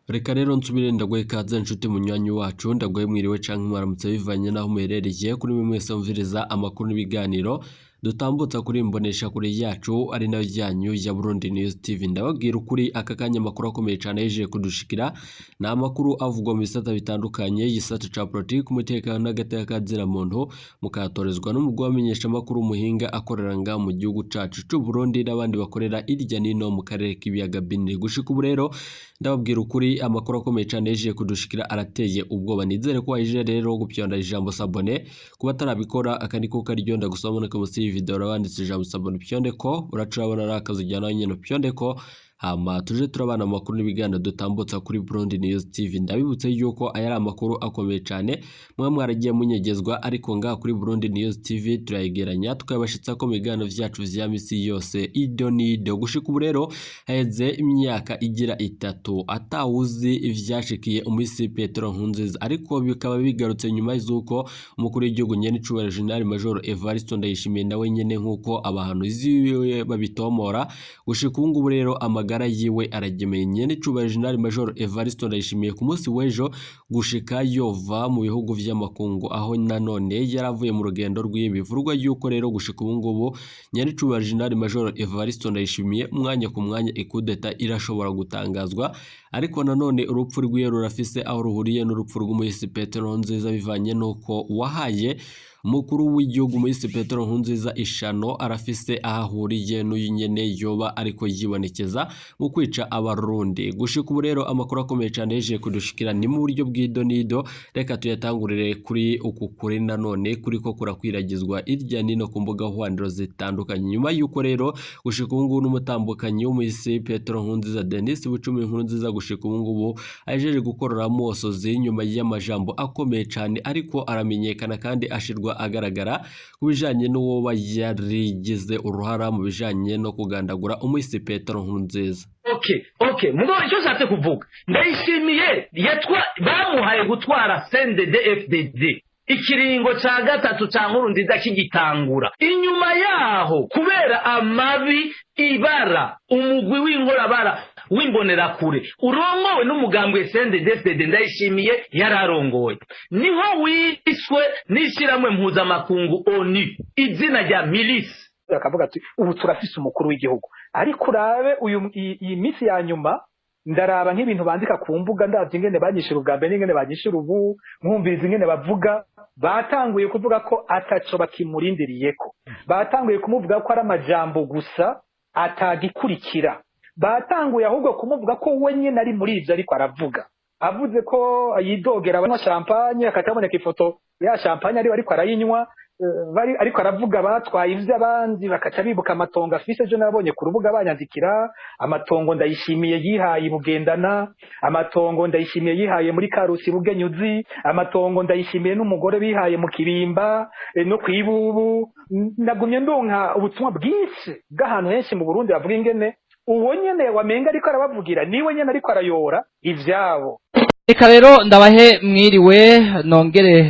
Reka rero nsubire ndaguhe ikaze nshuti munywanyi wacu, ndaguhe mwiriwe canke mwaramutse bivanye n'aho muherereye. Kuri mwe mwese mviriza amakuru n'ibiganiro dutambutsa kuri imbonesha kure yacu ari nayo yanyu ya Burundi News TV, ndababwira ukuri aka kanya amakuru akomeye cane yeje kudushikira. Ni amakuru avugwa mu bisata bitandukanye, igisata ca politiki, umutekano n'agateka kazina muntu, mukayatorezwa n'umugwi w'abamenyesha amakuru umuhinga akorera ngaha mu gihugu cacu c'u Burundi n'abandi bakorera irya nino mu karere k'ibiyaga binini. Gushika ubu rero ndababwira ukuri, amakuru akomeye cane yeje kudushikira arateye ubwoba. Nizere ko waje rero gupyonda ijambo s'abonner kuba atarabikora, aka niko karyo ndagusaba. Muboneka munsi y'iyi video urabanditse ijambo s'abonner, upyonde ko uraca urabona ari akazu ujyana nyene, upyonde ko, hama tuje turabana mu makuru n'ibiganiro dutambutsa kuri Burundi News TV. Ndabibutse yuko aya ari amakuru akomeye cane muba mwaragiye munyegezwa, ariko ngaha kuri Burundi News TV turayegeranya tukabashitsa ko mu biganiro vyacu vya misi yose ido nido. Gushika ubu rero haheze imyaka igira 3 atawuzi ivyashikiye umuhisi Petero Nkurunziza, ariko bikaba bigarutse nyuma y'uko umukuru w'igihugu nyenicubahiro General Major Evariste Ndayishimiye nawe nyene nk'uko abahanuzi biwe babitomora, gushika ubu ngubu rero amagara yiwe aragemeye. Nyenicubahiro General Major Evariste Ndayishimiye ku munsi w'ejo gushika yova mu bihugu vy'amakungu, aho nanone yaravuye mu rugendo rwiwe. Bivurwa yuko rero gushika ubu ngubu nyenicubahiro General Major Evariste Ndayishimiye umwanya ku mwanya ikudeta irashobora gutangazwa, ariko nanone urupfu rwiwe rurafise aho ruhuriye n'urupfu rw'umuhisi Petero Nkurunziza, bivanye n'uko wahaye umukuru w'igihugu umuhisi Petero Nkurunziza ishano arafise aho ahuriye n'uyu nyene yoba ariko yibonekeza mu kwica abarundi. Gushika ubu rero amakuru akomeye cane yeje kudushikira ni mu buryo bw'ido nido. Reka tuyatangurire kuri uku kuri nanone kuriko kurakwiragizwa irya nino ku mbuga hwaniro zitandukanye, nyuma yuko rero gushika ubu ngubu n'umutambukanyi w'umuhisi Petero Nkurunziza Denis Bucumi Nkurunziza gushika ubu ngubu ajeje gukorora amosozi nyuma y'amajambo akomeye cane ariko aramenyekana kandi ashirwa agaragara ku bijanye n'uwoba yarigize uruhara mu bijanye no kugandagura umuhisi Petero Nkurunziza. Okay, mugabo icyo nshatse kuvuga, Ndayishimiye yatwa bamuhaye gutwara CNDD FDD ikiringo ca gatatu ca Nkurunziza kigitangura. Inyuma yaho, kubera amabi ibara umugwi w'inkorabara w'imbonerakure urongowe n'umugambwe CNDD FDD Ndayishimiye yararongoye, niho wiswe n'ishyirahamwe mpuzamakungu ONU izina rya milice. Akavuga ati ubu turafise umukuru w'igihugu, ariko urabe uyu iyi minsi ya nyuma ndaraba nk'ibintu bandika ku mbuga, ndavye ingene banyishura ubwa mbere n'ingene banyishura ubu, nkumviriza ingene bavuga, batanguye kuvuga ko ataco bakimurindiriyeko, batanguye kumuvuga ko ari amajambo gusa atagikurikira, batanguye ahubwo kumuvuga ko we nyene ari muri ivyo ariko aravuga. Avuze ko yidogera abanywa champagne, akataboneka ifoto ya champagne ariko arayinywa, bari ariko aravuga batwaye ivy'abandi, bakaca bibuka amatongo afise. Ejo nabonye ku rubuga banyandikira amatongo Ndayishimiye yihaye i Bugendana, amatongo Ndayishimiye yihaye muri Karusi Bugenyuzi, amatongo Ndayishimiye n'umugore bihaye mu Kibimba no kwibubu. Nagumye ndonka ubutumwa bwinshi bw'ahantu henshi mu Burundi bavuga ingene uwo nyene wamenga ariko arabavugira niwe nyene ariko arayora ivyabo. Reka rero ndabahe mwiriwe, nongere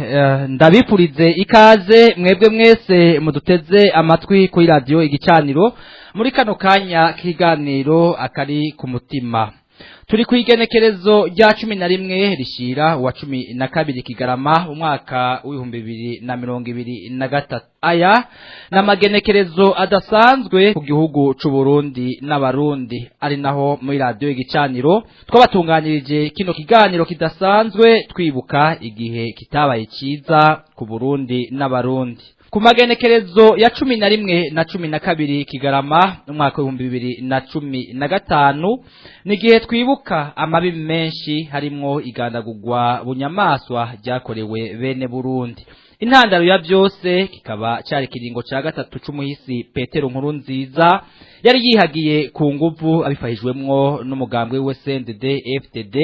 ndabipurize ikaze mwebwe mwese muduteze amatwi kuri radio Igicaniro muri kano kanya k'ikiganiro akari ku mutima. Turi ku igenekerezo rya 11 rishira wa 12 Kigarama umwaka w'2023. Aya ni amagenekerezo adasanzwe ku gihugu c'u Burundi n'Abarundi, ari naho muri radio Igicaniro twabatunganyirije kino kiganiro kidasanzwe twibuka igihe kitabaye ciza ku Burundi n'Abarundi. Ku magenekerezo ya 11 na 12 Kigarama umwaka w'2015 ni igihe twibuka amabi menshi harimwo igandagurwa bunyamaswa ryakorewe bene Burundi. Intandaro ya byose kikaba cari kiringo ca gatatu c'umuhisi Petero Nkurunziza yari yihagiye ku nguvu abifashijwemwo n'umugambwe we CNDD FDD,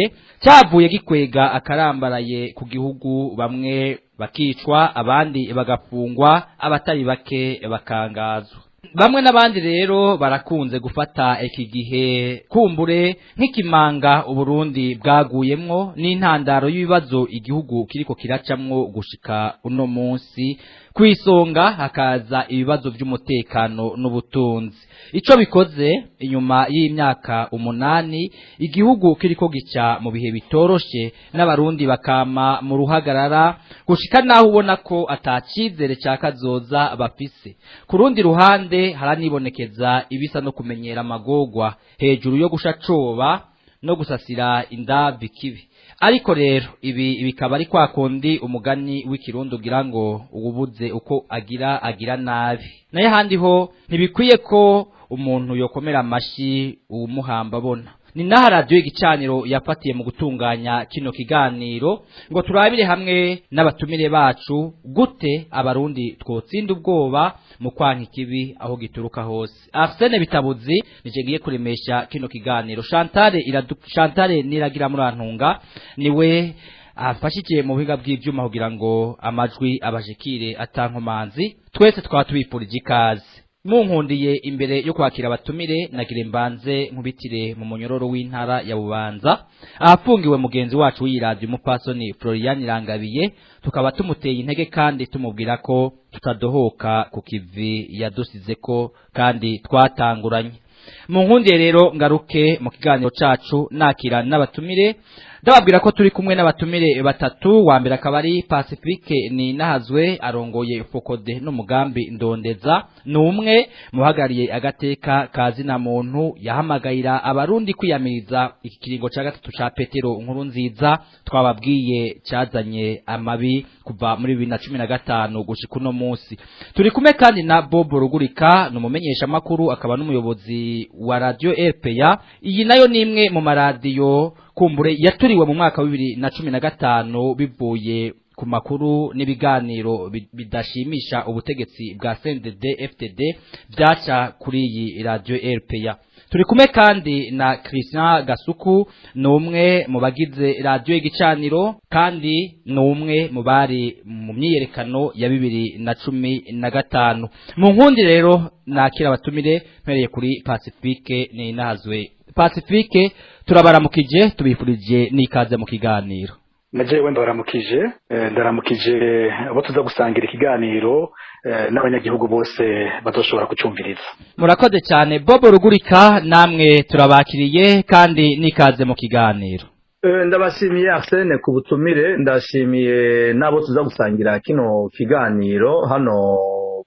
cyavuye gikwega akarambaraye ku gihugu, bamwe bakicwa, abandi bagafungwa, abatari bake bakangazwa. Bamwe n'abandi rero barakunze gufata iki gihe kumbure nk'ikimanga Uburundi bwaguyemwo n'intandaro y'ibibazo igihugu kiriko kiracamwo gushika uno munsi. Ku isonga hakaza ibibazo by'umutekano n'ubutunzi. Ico bikoze inyuma y'imyaka 8 igihugu kiriko gica mu bihe bitoroshe n'abarundi bakama mu ruhagarara gushika naho ubona ko atacizere ca kazoza bafise. Ku rundi ruhande haranibonekeza ibisa no kumenyera amagogwa hejuru yo gushacoba no gusasira indavi kibi. Ariko rero ibi bikaba ari kwa kundi umugani w'ikirundo ugira ngo uwubuze uko agira nabi. Naye handi ho ntibikwiye ko umuntu yokomera amashi uwumuhamba abona. Ni naha radio igicaniro yafatiye mu gutunganya kino kiganiro ngo turabire hamwe n'abatumire bacu gute abarundi twotsinda ubwoba mu kwanka ikibi aho gituruka hose. Arsene Bitabuzi nije ngiye kuremesha kino kiganiro. Chantal Niragira Murantunga niwe afashikiye mu buhinga bw'ivyuma kugira ngo amajwi abashikire atankomanzi. Twese twaba tubifurije ikaze. Munkundiye imbere yo kwakira abatumire nagire mbanze nkubitire mu munyororo w'intara ya Bubanza ahafungiwe mugenzi wacu w'iradiyo umupasoni Florian Irangabiye, tukaba tumuteye intege kandi tumubwira ko tutadohoka ku kivi yadusize ko kandi twatanguranye. Munkundiye rero ngaruke mu kiganiro cacu nakira n'abatumire, ndababwira ko turi kumwe n'abatumire batatu. Wa mbere akaba ari Pacifique Ninahazwe arongoye Fokode n'umugambi Ndondeza, ni umwe muhagariye agateka kazina muntu yahamagayira abarundi kwiyamiriza iki kiringo ca gatatu ca Petero Nkurunziza twababwiye cazanye amabi kuva muri 2015 gushika uno munsi. Turi kumwe kandi na Bob Rugurika, ni umumenyesha makuru akaba n'umuyobozi wa radio RPA. Iyi nayo ni imwe mu maradiyo kumbure yaturiwe mu mwaka wa 2015 bivuye ku makuru n'ibiganiro bidashimisha ubutegetsi bwa CNDD FDD byaca kuri iyi radio RPA. Turi kumwe kandi na Christian Gasuku, ni umwe mu bagize radio igicaniro kandi ni umwe mu bari mu myiyerekano ya 2015. Mu nkundi rero nakira abatumire mpereye kuri Pacifique Ninahazwe. Pacifique, turabaramukije tubifurije n'ikaze mu kiganiro. Najewe ndabaramukije, ndaramukije abo tuza gusangira ikiganiro n'abanyagihugu bose bazoshobora kucumviriza. Murakoze cyane. Bob Rugurika, namwe turabakiriye kandi n'ikaze mu kiganiro. Ndabashimiye Arsene ku butumire, ndashimiye n'abo tuza gusangira kino kiganiro hano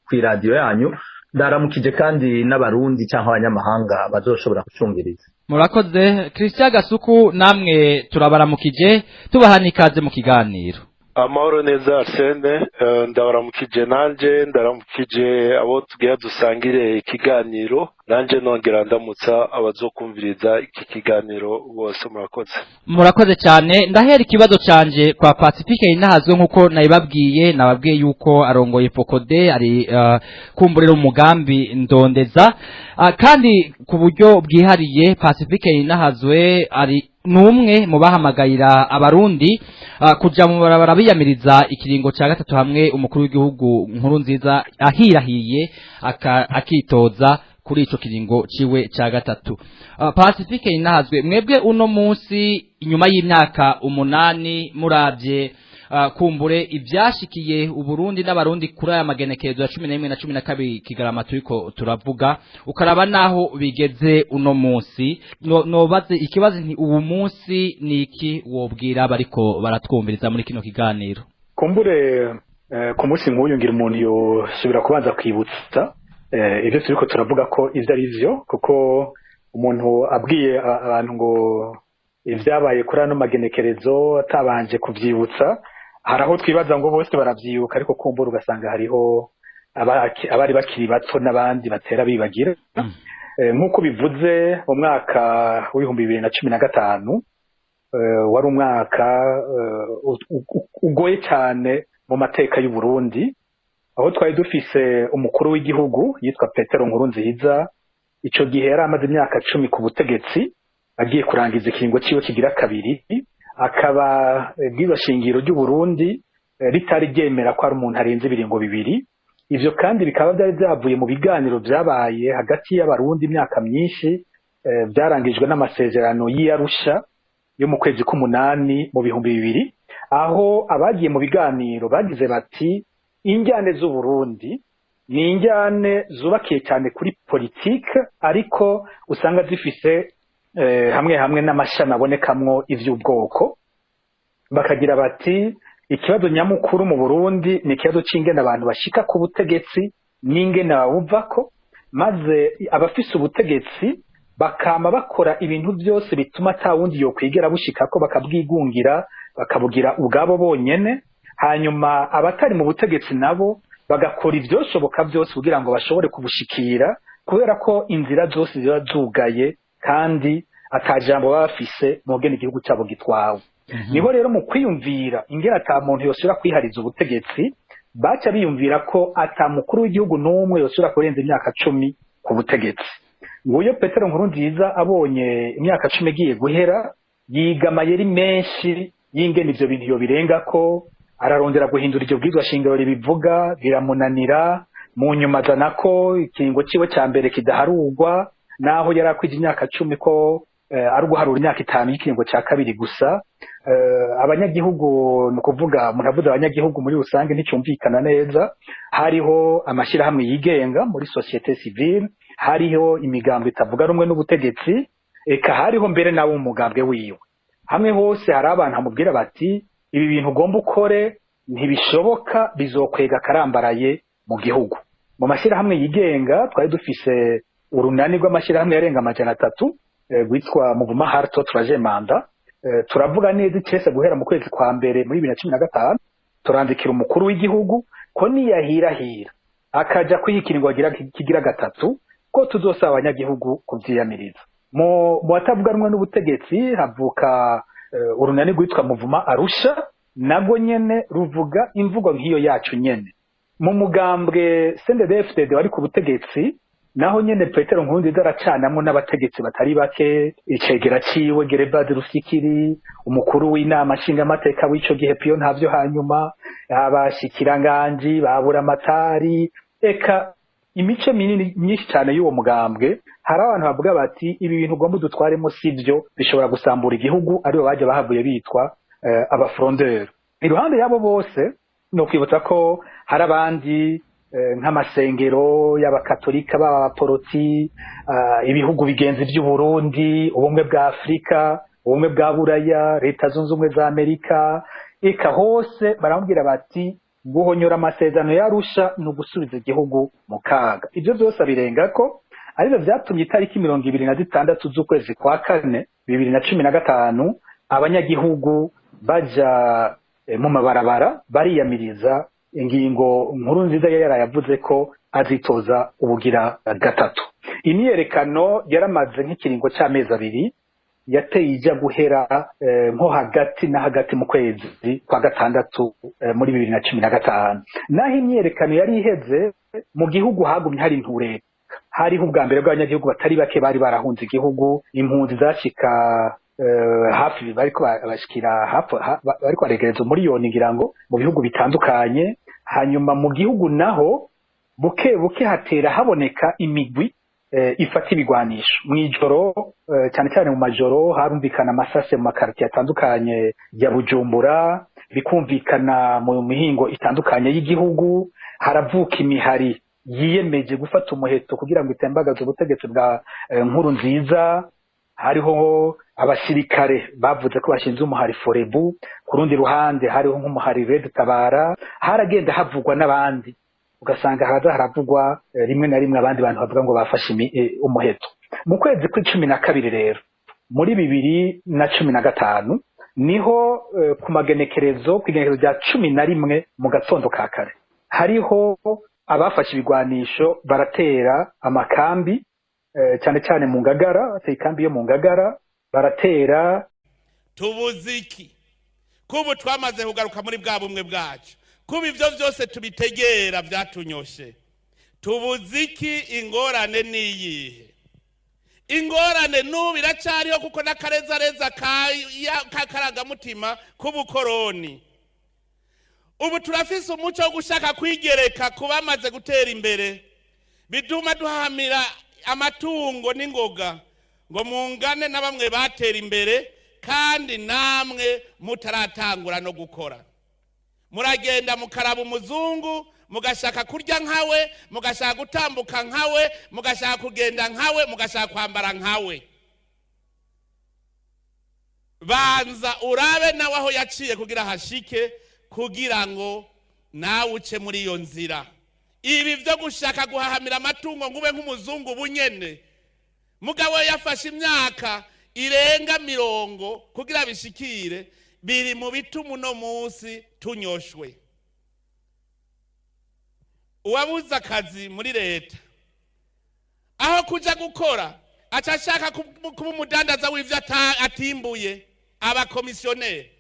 ku radio yanyu. Ndaramukije kandi n'abarundi cyangwa abanyamahanga bazoshobora kucumviriza. Murakoze. Christian Gasuku, namwe turabaramukije tubaha n'ikaze mu kiganiro. Amahoro neza Arsene, ndabaramukije nanje, ndaramukije abo tugira dusangire ikiganiro, nanje nongera ndamutsa abazokumviriza iki kiganiro bose. Murakoze. Murakoze cyane. Ndahera ikibazo canje kwa Pacifique Ninahazwe nkuko nabibabwiye, nababwiye yuko arongoye Fokode ari kumburira umugambi Ndondeza, kandi ku buryo bwihariye Pacifique Ninahazwe ari numwe mu bahamagayira abarundi kuja mu barabara biyamiriza ikiringo ca gatatu hamwe umukuru w'igihugu Nkurunziza ahirahiye akitoza kuri ico kiringo ciwe ca gatatu. Pacifique Ninahazwe, mwebwe uno munsi inyuma y'imyaka 8 muravye kumbure ivyashikiye Uburundi n'abarundi kuri aya magenekerezo ya 11 na 12 Kigarama turiko turavuga, ukaraba naho bigeze uno munsi, nobaze ikibazo nti ubu munsi niki wobwira bariko baratwumviriza muri kino kiganiro? Kumbure ku munsi nk'uyu ngira umuntu yosubira kubanza kwibutsa ibyo turiko turavuga ko ivyo ari vyo, kuko umuntu abwiye abantu ngo ivyabaye kuri ano magenekerezo atabanje kuvyibutsa, hari aho twibaza ngo bose baravyibuka, ariko kumbura ugasanga hariho abari bakiri bato n'abandi batera bibagira. Nk'uko bivuze, mu mwaka w'ibihumbi 2015 wari umwaka ugoye cyane mu mateka y'u Burundi, aho twari dufise umukuru w'igihugu yitwa Petero Nkurunziza. Ico gihe yari amaze imyaka 10 ku butegetsi, agiye kurangiza ikiringo ciwe kigira kabiri, akaba bwiza shingiro ry'u Burundi ritari ryemera ko ari umuntu arenze ibiringo bibiri. Ivyo kandi bikaba byari byavuye mu biganiro byabaye hagati y'abarundi imyaka myinshi, byarangijwe n'amasezerano y'Arusha yo mu kwezi k'umunani mu 2000, aho abagiye mu biganiro bagize bati Injyane z'Uburundi ni injyane zubakiye cyane kuri politike, ariko usanga zifise hamwe hamwe n'amashami abonekamwo ivy'ubwoko. Bakagira bati ikibazo nyamukuru mu Burundi ni ikibazo c'ingene abantu bashika ku butegetsi n'ingene babuvako, maze abafise ubutegetsi bakama bakora ibintu byose bituma ata wundi yokwigera bushikako, bakabwigungira, bakabugira ubwabo bonyene. Hanyuma abatari mu butegetsi nabo bagakora ivyoshoboka byose kugira ngo bashobore kubushikira, kubera ko inzira zose ziba zugaye kandi atajambo baba bafise mu ngene igihugu cyabo gitwawe. Nibo rero mu kwiyumvira ingene ata muntu yosubira kwihariza ubutegetsi, baca biyumvira ko ata mukuru w'igihugu n'umwe yosubira kurenza imyaka 10 ku butegetsi. Nguyo Petero Nkurunziza abonye imyaka 10 igiye guhera, yiga amayeri menshi y'ingene ivyo bintu yobirengako, ararondera guhindura iryo bwirizwa shingiro ribivuga, biramunanira. Mu nyuma azana ko ikiringo ciwe ca mbere kidaharurwa, naho yari akwije imyaka 10 ko ari uguharura imyaka 5 y'ikiringo ca kabiri gusa. Abanyagihugu, ni ukuvuga umuntu avuze abanyagihugu muri rusange nticyumvikana neza, hariho amashyirahamwe yigenga muri société civile, hariho imigambwe itavuga rumwe n'ubutegetsi, eka hariho mbere nawe umugambwe wiwe. Hamwe hose hari abantu bamubwira bati ibi bintu ugomba ukore ntibishoboka, bizokwega akarambaraye mu gihugu. Mu mashyirahamwe yigenga twari dufise urunani rw'amashyirahamwe yarenga 300 rwitwa Mouvement Halte au Troisième Mandat. Turavuga neza icese guhera mu kwezi kwa mbere muri 2015, turandikira umukuru w'igihugu ko niyahirahira akaja kwihikirirwa kigira gatatu, ko tuzosaba abanyagihugu kuvyiyamiriza. Mu batavuga rumwe n'ubutegetsi havuka urunani rwitwa Mouvement Arusha, nabwo nyene ruvuga imvugo nk'iyo yacu nyene. Mu mugambwe CNDD-FDD wari ku butegetsi, naho nyene Petero Nkurunziza aracanamwo n'abategetsi batari bake, icegera ciwe Gerebadi Rusikiri, umukuru w'inama nshingamateka w'ico gihe Pio Ntavyo, hanyuma abashikiranganji babura amatari, eka imice minini myinshi cyane y'uwo mugambwe. Hari abantu bavuga bati ibi bintu ugomba udutwaremo sivyo, bishobora gusambura igihugu, aribo baje bahavuye bitwa abafrondeur. Iruhande yabo bose no kwibutsa ko hari abandi nk'amasengero y'abakatolika, b'abaporoti, ibihugu bigenzi by'u Burundi, ubumwe bwa Afrika, ubumwe bwa Buraya, Leta Zunze Ubumwe za Amerika, eka hose baramubwira bati guhonyora amasezerano y'Arusha ni ugusubiza igihugu mu kaga. Ibyo byose abirenga ko aribyo byatumye itariki 26 z'ukwezi kwa 4 2015 abanyagihugu baja mu mabarabara bariyamiriza ingingo Nkurunziza yari yarayavuze ko azitoza ubugira gatatu. Imyiyerekano yaramaze nk'ikiringo c'amezi 2, yateye ijya guhera nko hagati na hagati mu kwezi kwa gatandatu muri 2015. Naho imyiyerekano yari iheze, mu gihugu hagumye hari intureka. Hariho ubwa mbere bw'abanyagihugu batari bake bari barahunze igihugu, impunzi zashika hafi bariko bashikira hafi bariko baregereza umuriyoni ngira ngo mu bihugu bitandukanye. Hanyuma mu gihugu naho buke buke hatera haboneka imigwi ifata ibigwanisho mw'ijoro, cyane cyane mu majoro harumvikana amasase mu makartier atandukanye ya Bujumbura, bikumvikana mu mihingo itandukanye y'igihugu. Haravuka imihari yiyemeje gufata umuheto kugira ngo itembagaze ubutegetsi bwa Nkurunziza. Hariho abasirikare bavuze ko bashinze umuhari Forebu, ku rundi ruhande hariho nk'umuhari Red Tabara. Haragenda havugwa n'abandi, ugasanga haza haravugwa rimwe na rimwe abandi bantu bavuga ngo bafashe umuheto. Mu kwezi kw'icumi na kabiri rero muri 2015 niho ku magenekerezo kw'igenekerezo rya 11 mu gatondo ka kare, hariho abafashe ibigwanisho baratera amakambi, cyane cyane mu Ngagara, bateye ikambi yo mu Ngagara baratera. Tubuziki kubu twamaze kugaruka muri bwa bumwe bwacu, kuba ivyo vyose tubitegera vyatunyoshe. Tubuziki ingorane niyihe? Ingorane n'ubu iracariho, kuko n'akarezareza k'akarangamutima k'ubukoroni. Ubu turafise umuco wo gushaka kwigereka ku bamaze gutera imbere, bituma duhamira amatungo n'ingoga ngo mungane na bamwe batera imbere, kandi namwe mutaratangura no gukora. Muragenda mukaraba umuzungu, mugashaka kurya nkawe, mugashaka gutambuka nkawe, mugashaka kugenda nkawe, mugashaka kwambara nkawe. Banza urabe nawe aho yaciye kugira hashike, kugira ngo nawe uce muri iyo nzira. Ibi byo gushaka guhahamira amatungo ngo ube nk'umuzungu bunyene, mugabo yafashe imyaka irenga 40 kugira bishikire, biri mu bituma uno munsi tunyoshwe. Uwabuze akazi muri leta, aho kuja gukora aca ashaka kuba umudandaza w'ivyo atimbuye. Abakomisiyoneri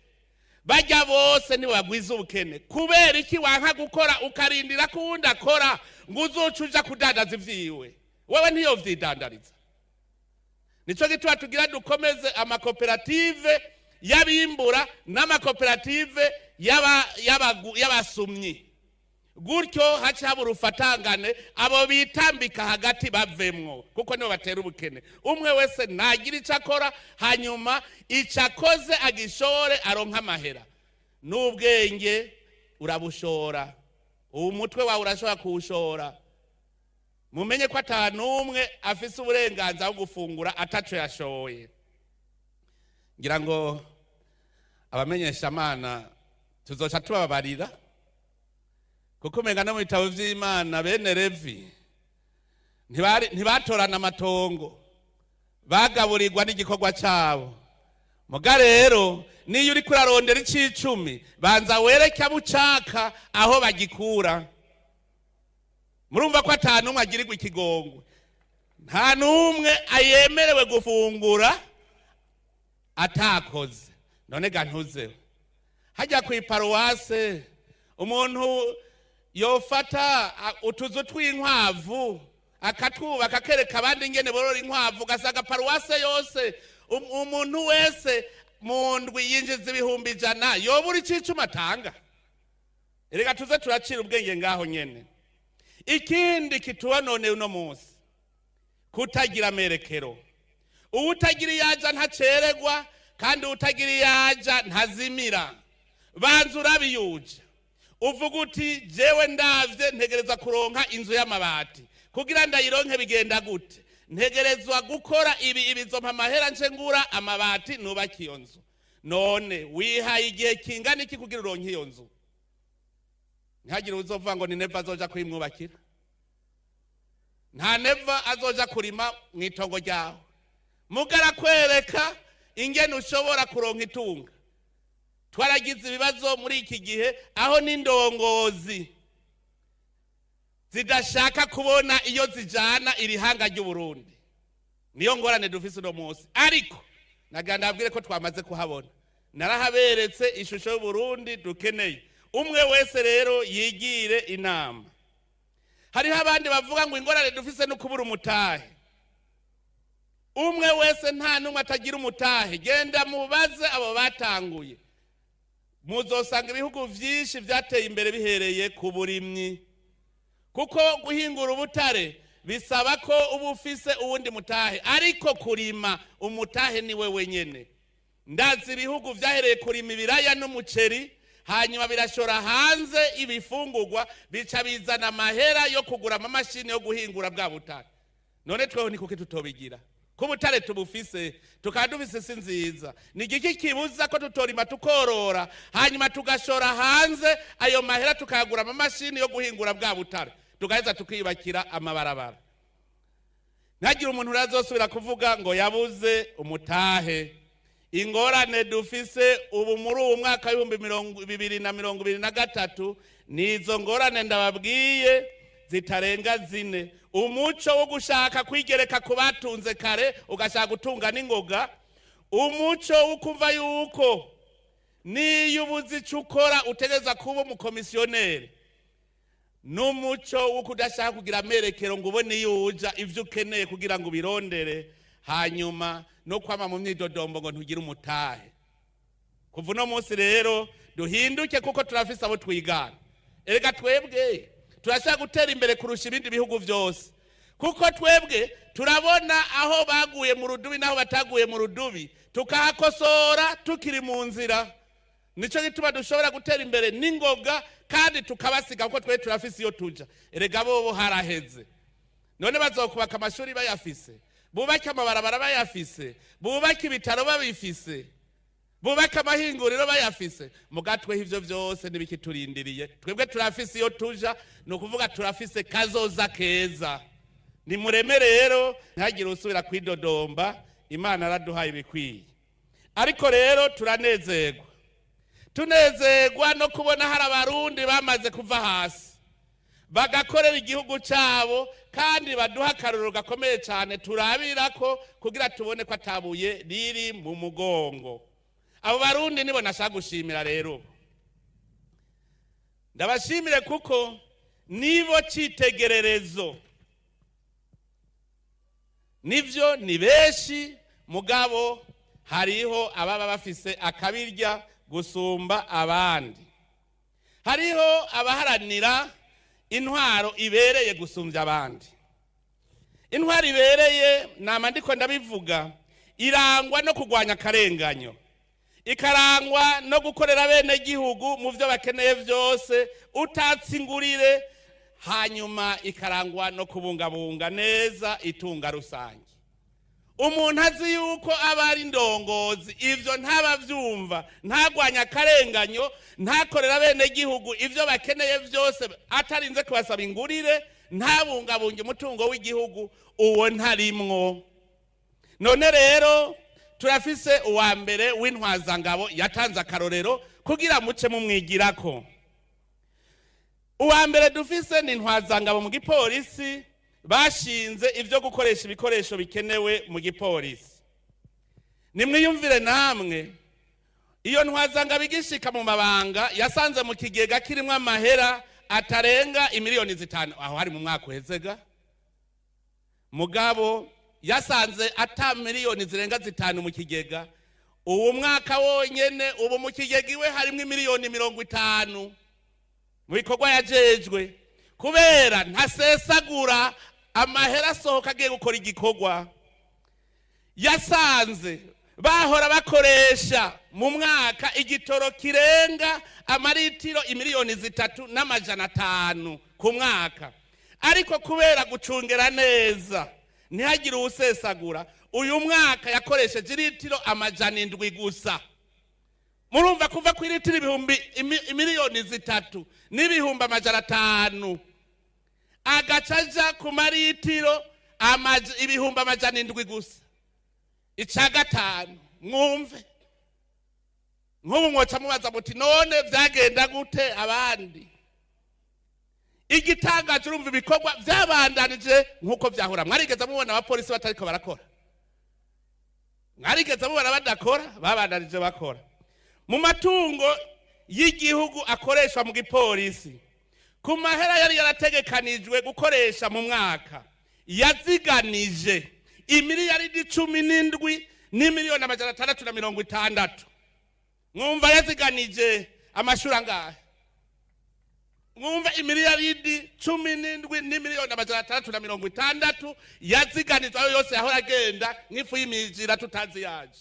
bajya bose nibo bagwiza ubukene. Kubera iki wanka gukora ukarindira ko uwundi akora ngo uzoce uja kudandaza ivyiwe? Wewe ntiyovyidandariza. Nico gituma tugira dukomeze amakoperative y'abimbura n'amakoperative y'abasumyi, gutyo haca haba urufatangane, abo bitambika hagati bavemwo, kuko nibo batera ubukene. Umwe wese nagira icyo akora, hanyuma icyo akoze agishore, aronka amahera. N'ubwenge urabushora, uwo mutwe wawe urashobora kuwushora. Mumenye ko ata n'umwe afise uburenganzira bwo gufungura ataco yashoye. Ngira ngo abamenyeshamana tuzoca tubabarira, kuko umenga no mu bitabo vy'Imana bene Levi ntibatorana amatongo, bagaburirwa n'igikorwa cabo. Muga rero niyo uriko urarondera ic'icumi, banza wereke abo ucaka aho bagikura. Murumva ko ata n'umwe agirirwa ikigongwe, nta n'umwe ayemerewe gufungura atakoze. None ga ntuzeho hajya ku iparuwase, umuntu yofata utuzu tw'inkwavu akatwubaka, akereka abandi ingene borora inkwavu, ugasanga paruwase yose umuntu wese mu ndwi yinjiza 100,000, yobura ic'icumi atanga? Erega tuze turacira ubwenge ngaho nyene. Ikindi kitubononeye uno munsi, kutagira amerekero. Uwutagira iyaja ntaceregwa, kandi uwutagira iyaja ntazimira. Banza urabiyuja, uvuga uti: "Jewe ndavye ntegereza kuronka inzu y'amabati. Kugira ndayironke bigenda gute? Ntegerezwa gukora ibi, ibizompa amahera, nce ngura amabati nubaka iyo nzu." None wihaye igihe kingana iki kugira uronke iyo nzu? Ntihagire uzovuga ngo ni Neva azoja kuyimwubakira. Nta Neva azoja kurima mu itongo ryawe. Mugarakwereka ingene ushobora kuronka itunga. Twaragize ibibazo muri iki gihe aho n'indongozi zidashaka kubona iyo zijana iri hanga ry'Uburundi. Niyo ngorane dufise uno munsi, ariko nagira ndabwire ko twamaze kuhabona. Narahaberetse ishusho y'Uburundi dukeneye. Umwe wese rero yigire inama. Hariho abandi bavuga ngo ingorane dufise no kubura umutahe. Umwe wese, nta n'umwe atagira umutahe. Genda mubaze abo batanguye, muzosanga ibihugu vyinshi vyateye imbere bihereye ku burimyi, kuko guhingura ubutare bisaba ko uba ufise uwundi mutahe, ariko kurima umutahe ni we wenyene. Ndazi ibihugu vyahereye kurima ibiraya n'umuceri, hanyuma birashora hanze ibifungurwa, bica bizana amahera yo kugura amamashini yo guhingura bwa butare. None tweho ni kuki tutobigira? Ko ubutare tubufise, tukaba dufise isi nziza, ni igiki kibuza ko tutorima tukorora, hanyuma tugashora hanze, ayo mahera tukayagura amamashini yo guhingura bwa butare, tugaheza tukiyubakira amabarabara? Ntihagire umuntu urazosubira kuvuga ngo yabuze umutahe. Ingorane dufise ubu muri uwu mwaka w'2023 ni izo ngorane ndababwiye zitarenga zine: umuco wo gushaka kwigereka ku batunze kare, ugashaka gutunga n'ingoga; umuco wo kumva yuko niyo ubuze icyo ukora utegereza kuba umukomisiyoneri; n'umuco wo kudashaka kugira amerekero ngo ubone iyo uja ibyo ukeneye kugira ngo ubirondere; hanyuma no kwama mu myidodombo ngo ntugire umutahe. Kuva uno munsi rero duhinduke, kuko turafise abo twigana. Erega twebwe turashaka gutera imbere kurusha ibindi bihugu byose, kuko twebwe turabona aho baguye mu rudubi n'aho bataguye mu rudubi, tukahakosora tukiri mu nzira. Nico gituma dushobora gutera imbere n'ingoga kandi tukabasiga, kuko twe turafise iyo tuja. Erega bobo haraheze. None bazokubaka amashuri bayafise, bubake amabarabara bayafise, bubake ibitaro babifise, bubake amahinguriro bayafise? Mugatweho ivyo vyose ntibikiturindiriye. Twebwe turafise iyo tuja, ni ukuvuga turafise kazoza keza. Nimureme rero, ntihagire usubira kwidodomba. Imana araduhaye ibikwiye. Ariko rero turanezerwa, tunezerwa no kubona hari Abarundi bamaze kuva hasi bagakorera igihugu cyabo, kandi baduha akarorero gakomeye cyane turabira ko kugira tubone ko atabuye riri mu mugongo. Abo Barundi nibo nashaka gushimira. Rero ndabashimire kuko nibo cyitegererezo. Nivyo, ni benshi, mugabo hariho ababa bafise akabirya gusumba abandi, hariho abaharanira intwaro ibereye gusumbya abandi. Intwaro ibereye, nama ndiko ndabivuga, irangwa no kurwanya akarenganyo, ikarangwa no gukorera bene gihugu mu byo bakeneye byose utatse ingurire, hanyuma ikarangwa no kubungabunga neza itunga rusange. Umuntu azi yuko aba ari indongozi, ivyo ntabavyumva, ntagwanya akarenganyo, ntakorera bene gihugu ivyo bakeneye byose atarinze kubasaba ingurire, ntabungabunge umutungo w'igihugu, uwo ntarimwo. None rero turafise uwa mbere w'intwazangabo yatanze akarorero kugira muce mumwigirako. Uwa mbere dufise ni intwazangabo mu gipolisi bashinze ivyo gukoresha ibikoresho bikenewe mu gipolisi. Nimwiyumvire namwe, iyo ntwazangabo igishika mu mabanga yasanze mu kigega kirimwo amahera atarenga imiliyoni 5. Aho hari mu mwaka uhezega. Mugabo yasanze ata miliyoni zirenga 5 mu kigega. Uwo mwaka wonyene, ubu mu kigega iwe harimwo imiliyoni 50 mu bikorwa yajejwe, kubera ntasesagura amahera asohoka agiye gukora igikorwa. Yasanze bahora bakoresha mu mwaka igitoro kirenga amaritiro imiliyoni 3,500 ku mwaka, ariko kubera gucungera neza ntihagire uwusesagura, uyu mwaka yakoresheje iritiro 700 gusa. Murumva, kuva ku iritiro ibihumbi imiliyoni 3,500,000 agaca aja ku maritiro 700,000 gusa, ica gatanu. Mwumve, nk'ubu mwoca mubaza muti: "None vyagenda gute abandi?" Igitangaje, urumva ibikorwa vyabandanije nk'uko vyahora. Mwarigeze mubona abapolisi batariko barakora? Mwarigeze mubona badakora? Babandanije bakora. Mu matungo y'igihugu akoreshwa mu gipolisi, ku mahera yari yarategekanijwe gukoresha mu mwaka, yaziganije imiliyaridi 17,660,000,000. Mwumva yaziganije amashuri angahe? Mwumva, imiliyaridi 17,660,000,000 yaziganije. Ayo yose yahora agenda nk'ifu y'imijira tutazi yaje.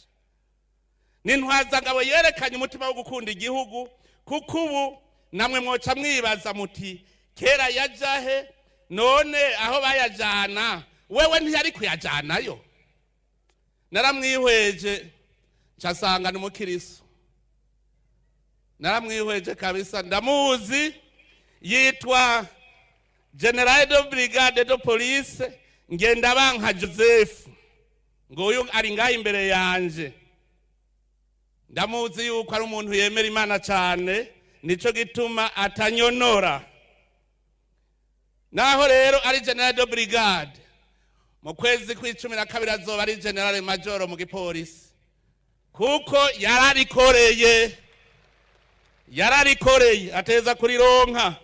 Ni ntwazangabo yerekanye umutima wo gukunda igihugu, kuko ubu namwe mwoca mwibaza muti: "Kera yajahe? None aho bayajana wewe ntiyari kuyajanayo?" Naramwihweje ncasanga ni umukiriso. Naramwihweje kabisa, ndamuzi, yitwa Général de Brigade de Police Ngendabanka Joseph. Nguyu ari ngaha imbere yanje. Ndamuzi yuko ari umuntu yemera Imana cyane, nico gituma atanyonora. Naho rero ari Général de Brigade, mu kwezi kw'12 azoba ari Général Major mu gipolisi, kuko yararikoreye, yararikoreye, ateza kurironka.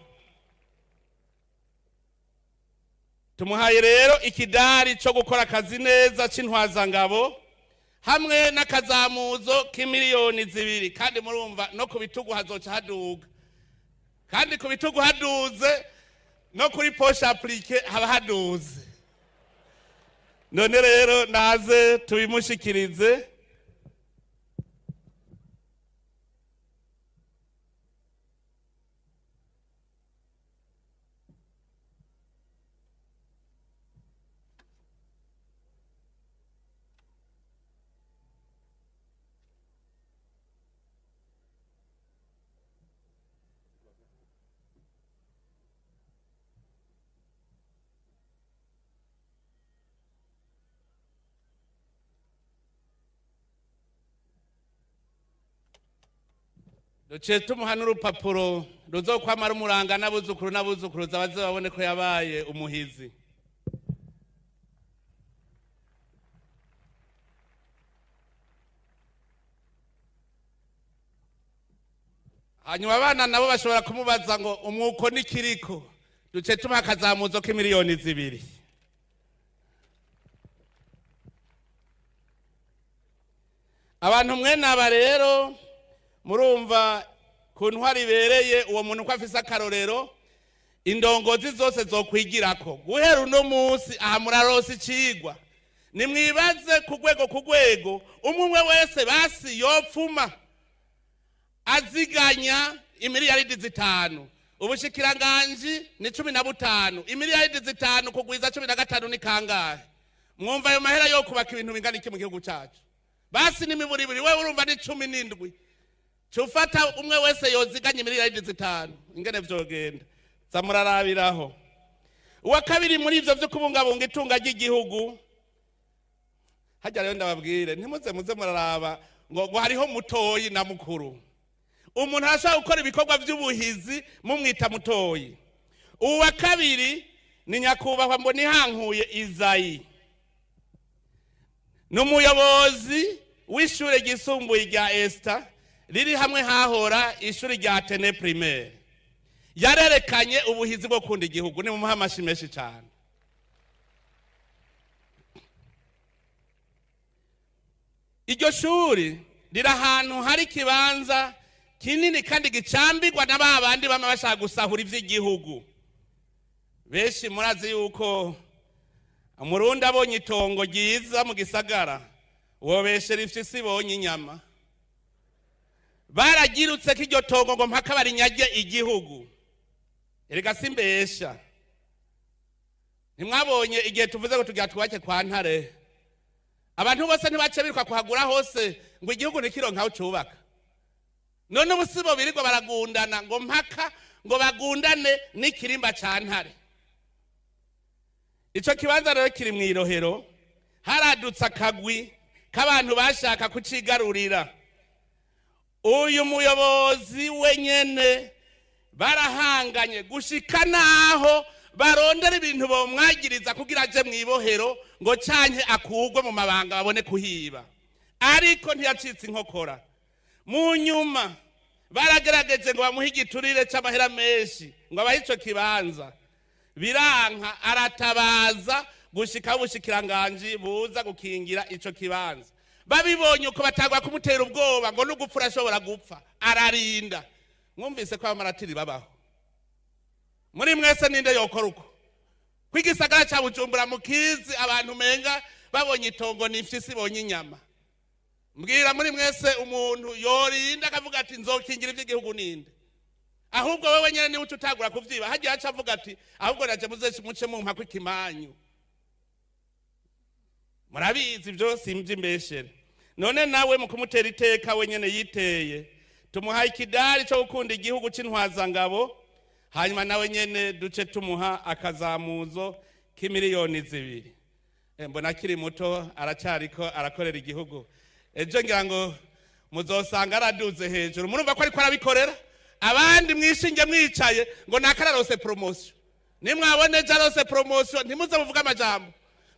Tumuhaye rero ikidari cyo gukora akazi neza c'intwazangabo hamwe n'akazamuzo k'imiliyoni 2. Kandi murumva, no ku bitugu hazoca haduga, kandi ku bitugu haduze, no kuri poche appliquée haba haduze. None rero naze tubimushikirize. Duciye tumuha n'urupapuro ruzokwamara umuranga n'abuzukuru n'abuzukuruza baze babone ko yabaye umuhizi. Hanyuma abana nabo bashobora kumubaza ngo umwuko n'ikiriko, duce tumuha akazamuzo k'imiliyoni 2. Abantu mwene aba rero murumva ku ntwari ibereye uwo muntu ko afise akarorero, indongozi zose zokwigirako guhera uno munsi. Aha muraronse icigwa, nimwibaze ku rwego ku rwego, umwe umwe wese basi yopfuma aziganya imiliyaridi 5. Ubushikiranganji ni 15, imiliyaridi 5 kugwiza 15 ni kangahe? Mwumva ayo mahera yo kubaka ibintu bingana iki mu gihugu cacu? Basi ni miburiburi, wewe urumva ni 17. Cufata umwe wese yoziganya imiliyaridi 5, ingene vyogenda zamurarabiraho. Uwa kabiri muri ivyo vyo kubungabunga itunga ry'igihugu, hajya rero ndababwire, ntimuze muze muraraba ngo hariho mutoyi na mukuru. Umuntu arashobora gukora ibikorwa vy'ubuhizi mumwita mutoyi. Uwa kabiri ni nyakubahwa Mbonihankuye Izayi, ni umuyobozi w'ishure ryisumbuye rya Esta riri hamwe hahora ishuri rya Atene Primaire. Yarerekanye ubuhizi bwo kunda igihugu, ni mumuha amashi menshi cyane. Iryo shuri riri ahantu hari ikibanza kinini kandi gicambirwa na ba bandi bama bashaka gusahura ivy'igihugu. Benshi murazi yuko umurundi abonye itongo ryiza mu gisagara wobeshera ifyisi ibonye inyama. Baragirutse ko iryo tongo ngo mpaka barinyage igihugu. Erega simbesha, ntimwabonye igihe tuvuze ngo tugira twubake kwa Ntare, abantu bose ntibace biruka kuhagura hose ngo igihugu ntikironke aho cubaka. None ubu sibo birirwa baragundana ngo mpaka ngo bagundane n'ikirimba ca Ntare. Ico kibanza rero kiri mw'irohero, haradutse akagwi k'abantu bashaka kucigarurira. Uyu muyobozi wenyene barahanganye gushika naho barondera ibintu bomwagiriza kugira aje mw'ibohero ngo canke akugwe mu mabanga babone kuhiba, ariko ntiyacitse inkokora. Mu nyuma baragerageje ngo bamuhe igiturire c'amahera menshi ngo abahe ico kibanza, biranka, aratabaza gushika ubushikiranganji buza gukingira ico kibanza. Babibonye uko batagwa kumutera ubwoba ngo n'ugupfa urashobora gupfa, ararinda. Mwumvise ko abamaratiri babaho muri mwese, ninde yokora uko? Kwigisagara ca Bujumbura mukizi abantu menga babonye itongo n'ifyisi ibonye inyama. Mbwira muri mwese umuntu yorinda akavuga ati nzokingira ivy'igihugu ninde? Ahubwo wewe nyene niwe uca utagura kuvyiba. Hagiye aca avuga ati ahubwo naje muze muce mumpa kw'ikimanyu. Murabizi ivyo simvyimbeshere. None nawe mu kumutera iteka wenyene yiteye, tumuha ikidari co gukunda igihugu c'intwazangabo, hanyuma nawe nyene duce tumuha akazamuzo k'imiliyoni 2. Mbona akiri muto aracariko arakorera igihugu. Ejo ngira ngo muzosanga araduze hejuru. Murumva ko ariko arabikorera. Abandi mwishinge mwicaye ngo nakararose promotion. Nimwabone ejo arose promotion ntimuze muvuge amajambo.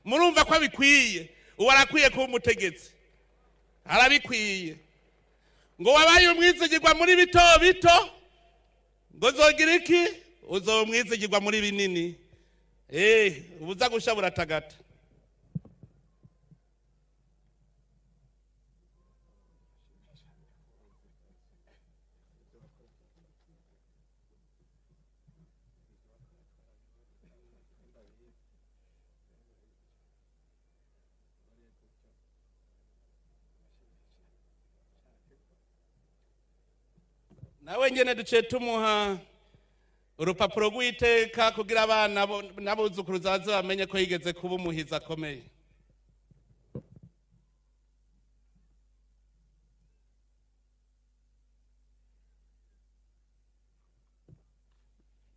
Murumva ko abikwiye. Uwo arakwiye kuba umutegetsi, arabikwiye. Ngo wabaye umwizigirwa muri bito bito, ngo uzogira iki? Uzoba umwizigirwa muri binini. Ubuza gusha buratagata. Nawe nyene duce tumuha urupapuro rw'iteka kugira abana n'abuzukuruza baze bamenye ko yigeze kuba umuhizi akomeye.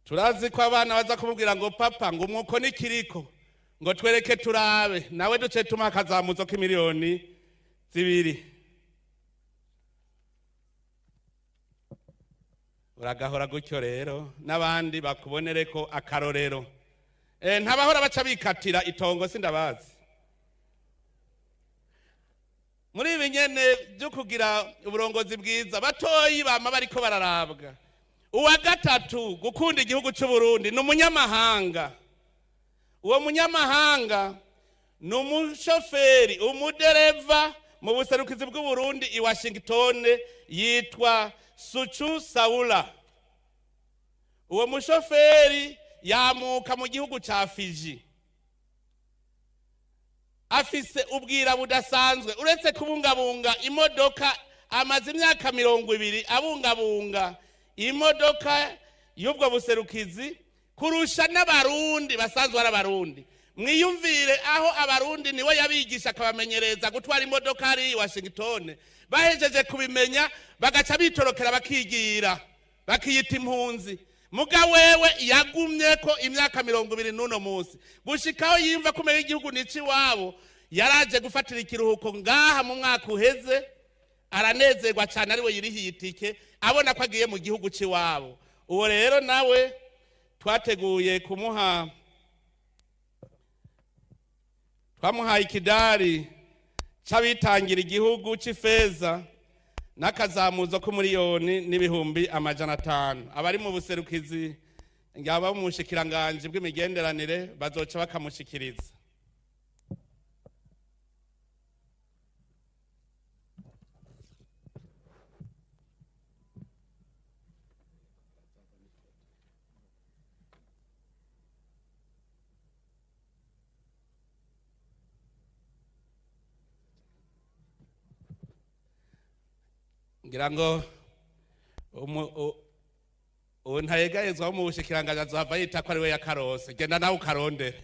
Turazi ko abana baza kumubwira ngo papa ngo umwuko n'ikiriko ngo twereke turabe, nawe duce tumuha akazamuzo k'imiliyoni 2. Uragahora gutyo rero n'abandi bakubonereko akarorero. Ntabahora baca bikatira itongo sindabazi. Muri ibi nyene byo kugira uburongozi bwiza, batoyi bama bariko bararabwa. Uwa gatatu gukunda igihugu cy'u Burundi ni umunyamahanga. Uwo munyamahanga ni umushoferi, umudereva mu buserukizi bw'u Burundi i Washington, yitwa Suchu Saula. Uwo mushoferi yamuka mu gihugu ca Fiji. Afise ubwira budasanzwe, uretse kubungabunga imodoka, amaze imyaka 20 abungabunga imodoka y'ubwo buserukizi kurusha n'abarundi basanzwe ari abarundi. Mwiyumvire aho abarundi niwe yabigisha akabamenyereza gutwara imodoka ari i Washington, bahejeje kubimenya bagaca bitorokera bakigira bakiyita impunzi. Muga wewe yagumye ko imyaka 20 n'uno munsi gushikaho yimva kumenya igihugu nici wabo. Yaraje gufatira ikiruhuko ngaha mu mwaka uheze, aranezerwa cyane ariwe yirihiye itike abona ko agiye mu gihugu ciwabo. Uwo rero nawe twateguye kumuha, twamuhaye ikidari c'abitangira igihugu c'ifeza n'akazamuzo k'umuriyoni n'ibihumbi 500. Abari mu buserukizi ngaba mu bushikiranganje bw'imigenderanire bazoca bakamushikiriza. Ngira ngo ubu ntayegayezwa mu bushikiranganje azohava yita ko ari we yakarose. Genda nawe ukarondere,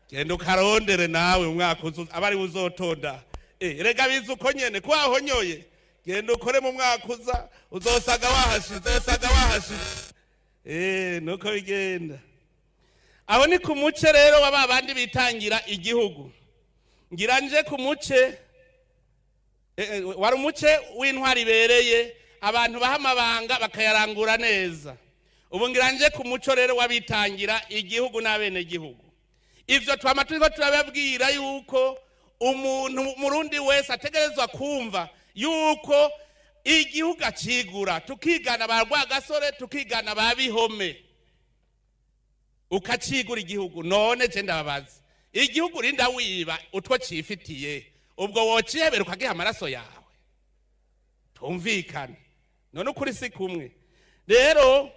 genda ukarondere nawe umwaka uza aba ari we uzotonda. Rega biza uko nyene ko wahonyoye, genda ukore mu mwaka uza uzosaga wahashize, uzosaga wahashize. Nuko bigenda. Aho ni ku muce rero wa babandi bitangira igihugu. Ngira nje ku muce wari umuce w'intwari ibereye, abantu baha amabanga bakayarangura neza. Ubu ngira nje ku muco rero w'abitangira igihugu n'abenegihugu. Ivyo twama turiko turababwira yuko umuntu murundi wese ategerezwa kumva yuko igihugu acigura, tukigana ba Rwagasore, tukigana ba Bihome, ukacigura igihugu. None je ndababaza, igihugu rinda wiba utwo cifitiye, ubwo wocihebera ukagiha amaraso yawe? Tumvikane. None ukuri si kumwe. Rero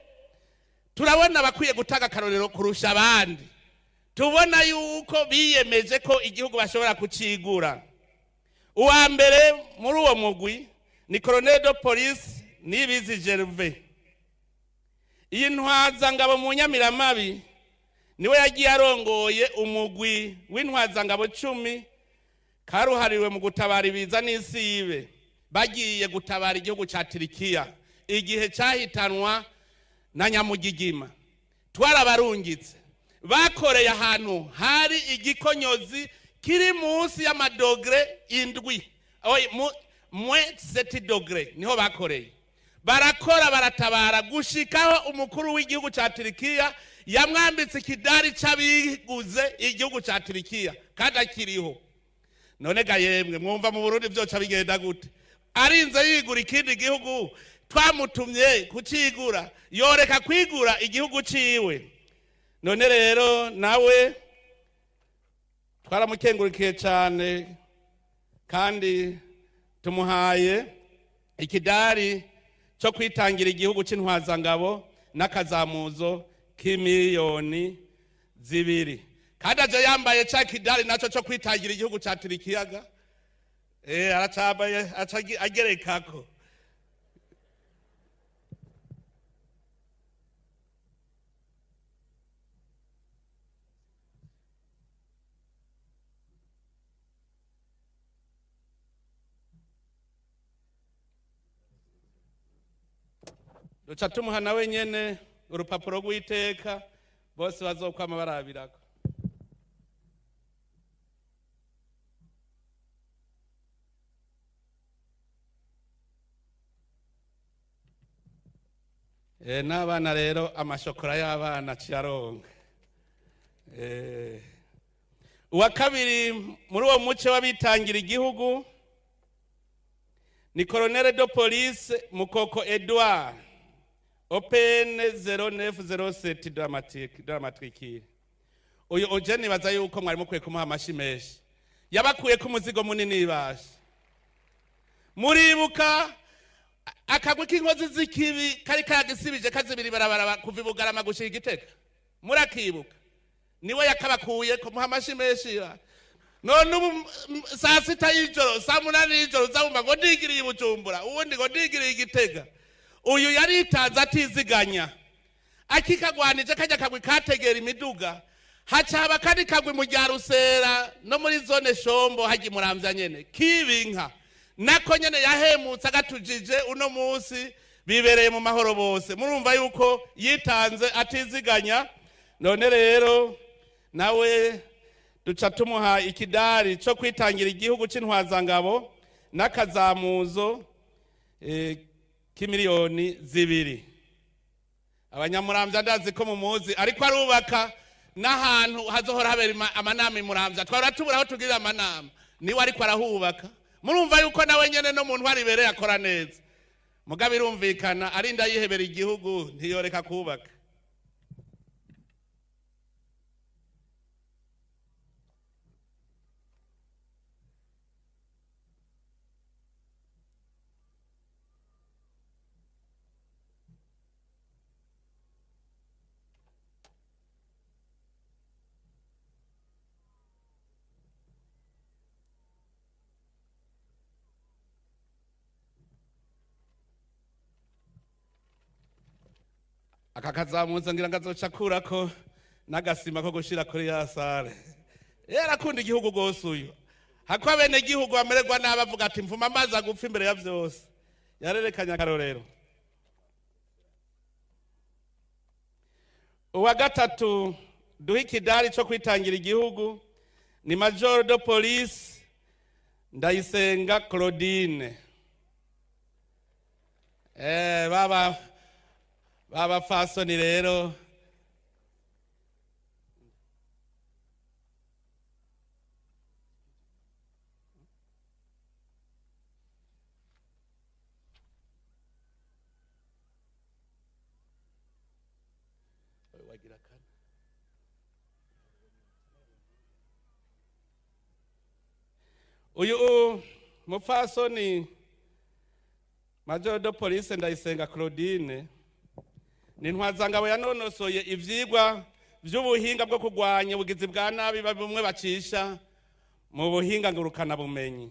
turabona bakwiye gutanga akarorero kurusha abandi, tubona yuko biyemeje ko igihugu bashobora kucigura. Uwa mbere muri uwo mugwi ni Colonel de Police Nibizi Gervais. Iyi ntwazangabo mu Nyamiramabi niwe yagiye arongoye umugwi w'intwazangabo 10 karuhariwe mu gutabara ibiza n'isi yibe. Bagiye gutabara igihugu ca Turikiya igihe cahitanwa na Nyamugigima. Twarabarungitse, bakoreye ahantu hari igikonyozi kiri munsi y'amadogre 7, mwe 7 dogre niho bakoreye. Barakora baratabara gushikaho umukuru w'igihugu ca Turikiya yamwambitse ikidari c'abiguze igihugu ca Turikiya kandi akiriho. None ga yemwe mwumva mu Burundi vyoca bigenda gute? Arinze yigura ikindi gihugu twamutumye kucigura, yoreka kwigura igihugu ciwe. None rero nawe twaramukengurikiye cyane kandi tumuhaye ikidari cyo kwitangira igihugu c'intwazangabo n'akazamuzo k'imiliyoni 2. Kandi aje yambaye ca kidari naco cyo kwitangira igihugu ca Turikiyaga. Aracambaye agerekako. Duca tumuha nawe nyene urupapuro rw'iteka bose bazokwama barabirako. N'abana rero amashokora y'abana ciyaronka. Uwa kabiri muri uwo muce w'abitangira igihugu ni colonel de police Mukoko Edouard, OPN 0907 de la matricule. Uyu uje nibaza yuko mwari mukwiye kumuha amashi menshi, yabakuye ku muzigo munini ibasha. Muribuka akagwi k'inkozi z'ikibi kari kagisibije kazibiri barabara kuva ibugarama gushika Igitega, murakibuka? Niwe yakabakuye kumuha amashi menshi. None ubu saa 6 y'ijoro, saa 8 y'ijoro uzabumva ngo ndigiriye Bujumbura, uwundi ngo ndigiriye Igitega. Uyu yaritanze atiziganya, akikagwanije kajya kagwi kategera imiduga, haca haba kandi kagwi mu rya Rusera no muri zone Shombo hajya Muramvya nyene kibinka, nako nyene yahemutse agatujije. Uno munsi bibereye mu mahoro bose. Murumva yuko yitanze atiziganya. None rero nawe duca tumuha ikidari cyo kwitangira igihugu c'intwazangabo n'akazamuzo k'imiliyoni 2. Abanyamuramvya ndazi ko mumuzi, ariko arubaka n'ahantu hazohora habera amanama imuramvya. Twahora tubura aho tugirira amanama, niwe ariko arahubaka. Murumva yuko nawe nyene no mu ntwari ibereye akora neza. Mugabo irumvikana arinda yihebera igihugu ntiyoreka kubaka. Aka kazamuza ngira ngo azoca akurako n'agasima ko gushira kuri ya sare. Yarakunda igihugu gose uyu. Hako abene igihugu bamererwa nabi avuga ati mvuma amazi agupfa imbere ya vyose. Yarerekanye akarorero. Uwa gatatu duha ikidari co kwitangira igihugu ni Major de Police Ndayisenga Claudine. Baba baba fasoni rero uyu mupfasoni Major de Police Ndayisenga Claudine ni ntwazangabo yanonosoye ivyigwa vy'ubuhinga bwo kurwanya ubugizi bwa nabi bumwe bacisha mu buhinga ngurukana bumenyi.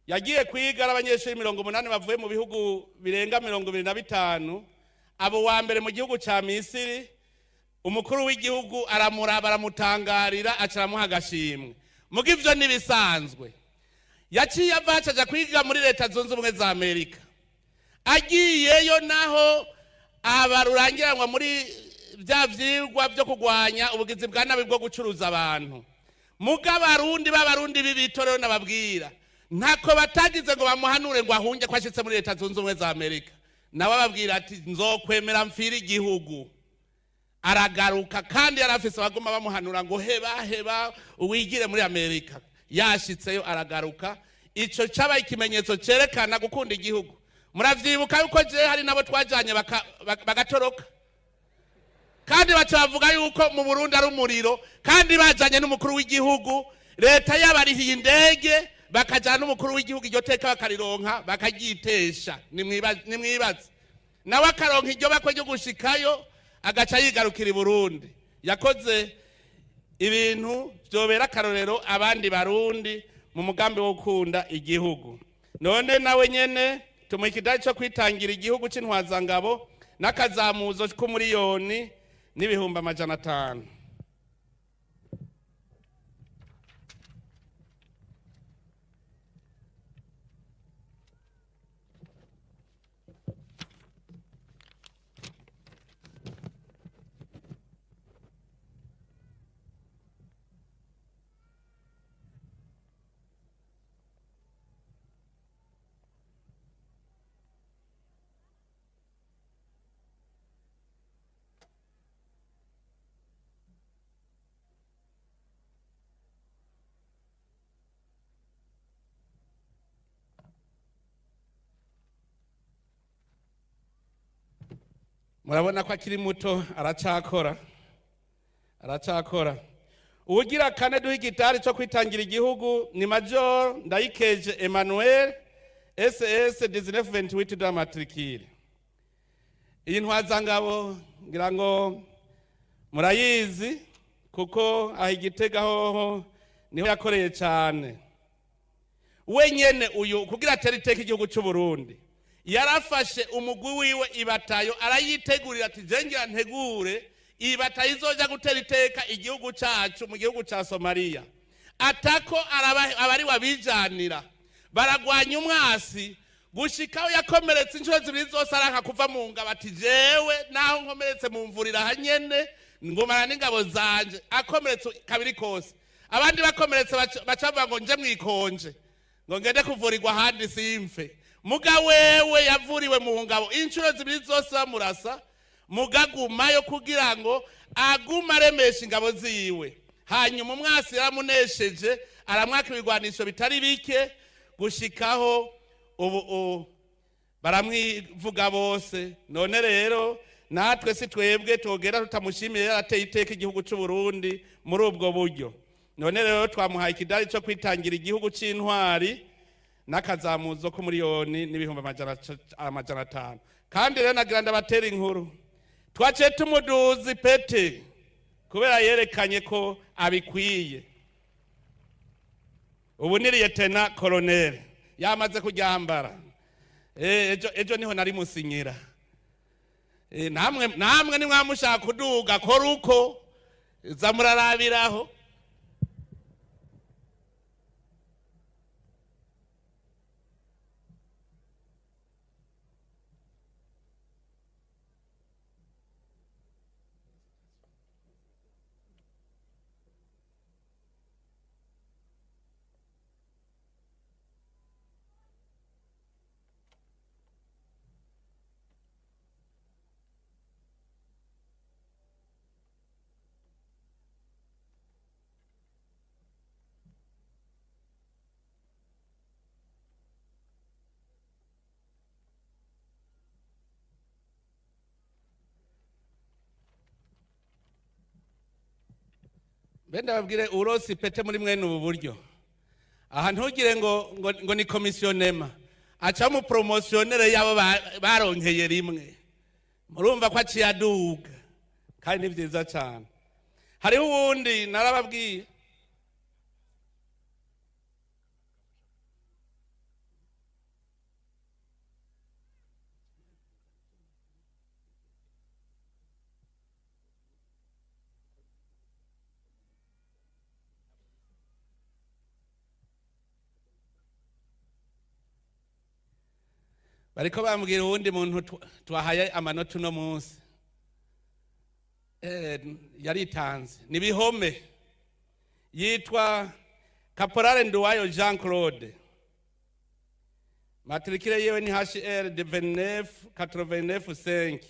Yagiye kwiga ari abanyeshuri 80 bavuye mu bihugu birenga 25, abo wa mbere mu gihugu ca Misiri. Umukuru w'igihugu aramuraba aramutangarira aca aramuha agashimwe. Muga ivyo ntibisanzwe. Yaciye ava aca kwiga muri Leta Zunze Ubumwe za Amerika. Agiyeyo naho aba rurangiranwa muri bya vyigwa byo kurwanya ubugizi bwa nabi bwo gucuruza abantu. Muga abarundi b'abarundi b'ibitorero nababwira ntako batagize ngo bamuhanure ngo ahunge ko ashitse muri Leta Zunze Ubumwe za Amerika. Nawe ababwira ati nzokwemera mfira igihugu. Aragaruka kandi yarafise abagoma bamuhanura ngo heba heba uwigire muri Amerika. Yashitseyo aragaruka. Ico cabaye ikimenyetso cerekana gukunda igihugu. Muravyibuka yuko je hari nabo twajanye bagatoroka, kandi baca bavuga yuko mu Burundi ari umuriro, kandi bajanye n'umukuru w'igihugu, leta yabarihiye indege bakajana n'umukuru w'igihugu, iryo teka bakarironka bakaryitesha. Nimwibaze nawe akaronka iryo bakwe ryo gushikayo agaca yigarukira i Burundi. Yakoze ibintu vyobera akarorero abandi barundi mu mugambi wo gukunda igihugu. None nawe nyene tumuha ikidari co kwitangira igihugu c'intwazangabo n'akazamuzo k'umuriyoni n'ibihumbi 500. Murabona ko akiri muto, aracakora, aracakora. Uwugira kane duha igitari cyo kwitangira igihugu ni Major Ndayikeje Emmanuel, SS 1928 de matricule. Iyi ntwazangabo ngira ngo murayizi, kuko aho Igitega hoho niho yakoreye cyane. Wenyene uyu, kugira atere iteka igihugu cy'u Burundi, yarafashe umugwi wiwe, ibatayo, arayitegurira ati: "Jengera ntegure ibatayo izoja gutera iteka igihugu cacu mu gihugu ca Somaliya." Atako abari wabijanira baragwanya umwasi gushikaho yakomeretse inshuro zibiri zose, aranka kuva mu ngabo, ati: "Jewe naho nkomeretse mu mvurira hanyene, ngumana n'ingabo zanje." Akomeretse kabiri kose, abandi bakomeretse baca bavuga ngo nje mwikonje, ngo ngende kuvurirwa ahandi simfe. Muga wewe yavuriwe mu ngabo inshuro zibiri zose bamurasa, mugagumayo kugira ngo agume aremesha ingabo ziwe. Hanyuma umwasi yaramunesheje, aramwaka ibigwanisho bitari bike, gushikaho ubu baramwivuga bose. None rero natwe si twebwe togera tutamushimiye, yarateye iteka igihugu cy'u Burundi muri ubwo buryo. None rero twamuhaye ikidari cyo kwitangira igihugu c'intwari n'akazamuzo k'umuriyoni n'ibihumbi 500. Kandi rero nagira ndabatera inkuru, twaciye tumuduza ipete kubera yerekanye ko abikwiye. Ubu ni lieutenant colonel, yamaze kuryambara. Ejo ejo niho nari musinyira. Namwe nimwamushaka kuduga, kora uko za murarabiraho. Benda babwire, uronse ipete muri mwene ubu buryo aha, ntugire ngo ni commissionnement, aca mu promotionnaire yabo baronkeye rimwe. Murumva ko aciye aduga, kandi ni vyiza cyane. Hariho uwundi narababwiye. Bariko bambwira uwundi muntu twahaye amanota uno munsi. Yaritanze ni bihome, yitwa Caporal Nduwayo Jean Claude, matricule yewe ni HR de 29 89 5.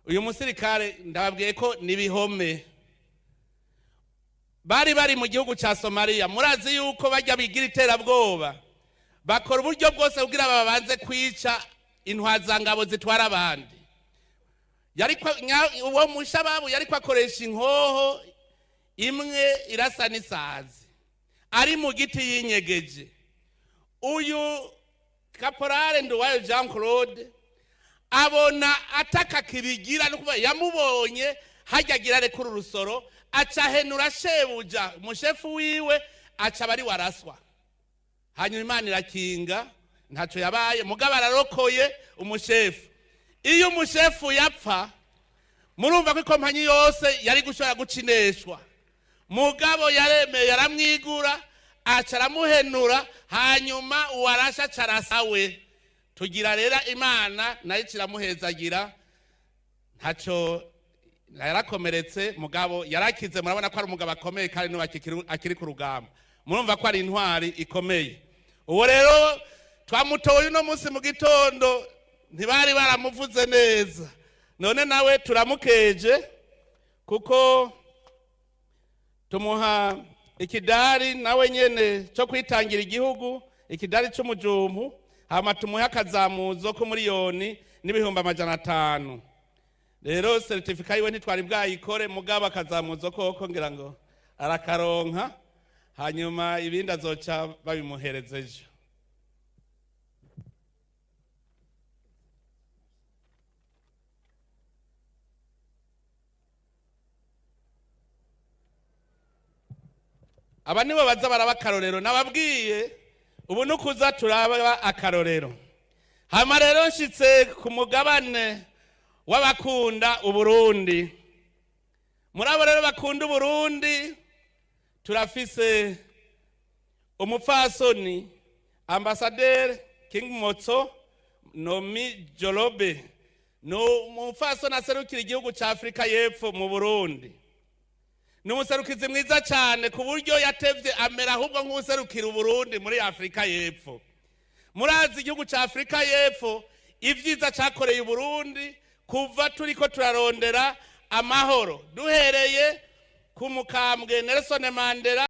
Uyu musirikare ndababwiye ko ni bihome. Bari mu gihugu ca Somalia. Murazi yuko bajya bigira iterabwoba, bakora uburyo bwose kugira babanze kwica intwazangabo zitwara abandi. Yariko uwo mushababu yariko akoresha inkoho imwe irasa n'isazi, ari mu giti yinyegeje. Uyu Caporal Nduwayo Jean Claude abona ataka kibigira, no kuvuga yamubonye hajya agira arekura urusoro, aca ahenura shebuja, umushefu wiwe, aca bari waraswa. Hanyuma Imana irakinga, ntacyo yabaye, mugabo ararokoye umushefu. Iyo umushefu yapfa, murumva ko ikompanyi yose yari gushobora gucineshwa. Mugabo yaremeye, yaramwigura, aca aramuhenura, hanyuma uwarasha aca arasawe. Tugira rero Imana nayo kiramuhezagira, ntacyo yarakomeretse, mugabo yarakize. Murabona ko ari umugabo akomeye, kandi n'ubu akiri ku rugamba. Murumva ko ari intwari ikomeye. Uwo rero twamutoye uno munsi mu gitondo, ntibari baramuvuze neza. None nawe turamukeje, kuko tumuha ikidari nawe nyene cyo kwitangira igihugu, ikidari c'umujumpu, hama tumuhe akazamuzo k'umuriyoni n'ibihumbi 500. Rero seritifika yiwe ntitwari bwayikore, mugabo akazamuzo koko ngira ngo arakaronka, hanyuma ibindi azoca babimuhereza ejo. Aba nibo baza baraba akarorero nababwiye, ubu ni ukuza turaba akarorero. Hama rero nshitse ku mugabane w'abakunda Uburundi. Muri abo rero bakunda Uburundi turafise umupfasoni ambasaderi King Motso Nomi Jolobe, ni umupfasoni aserukira igihugu cya Afurika y'Epfo mu Burundi. Ni umuserukizi mwiza cyane ku buryo yatevye amera ahubwo nk'userukira Uburundi muri Afurika y'Epfo. Murazi igihugu cya Afurika y'Epfo ibyiza cyakoreye Uburundi kuva turiko turarondera amahoro, duhereye ku mukambwe Nelson Mandela.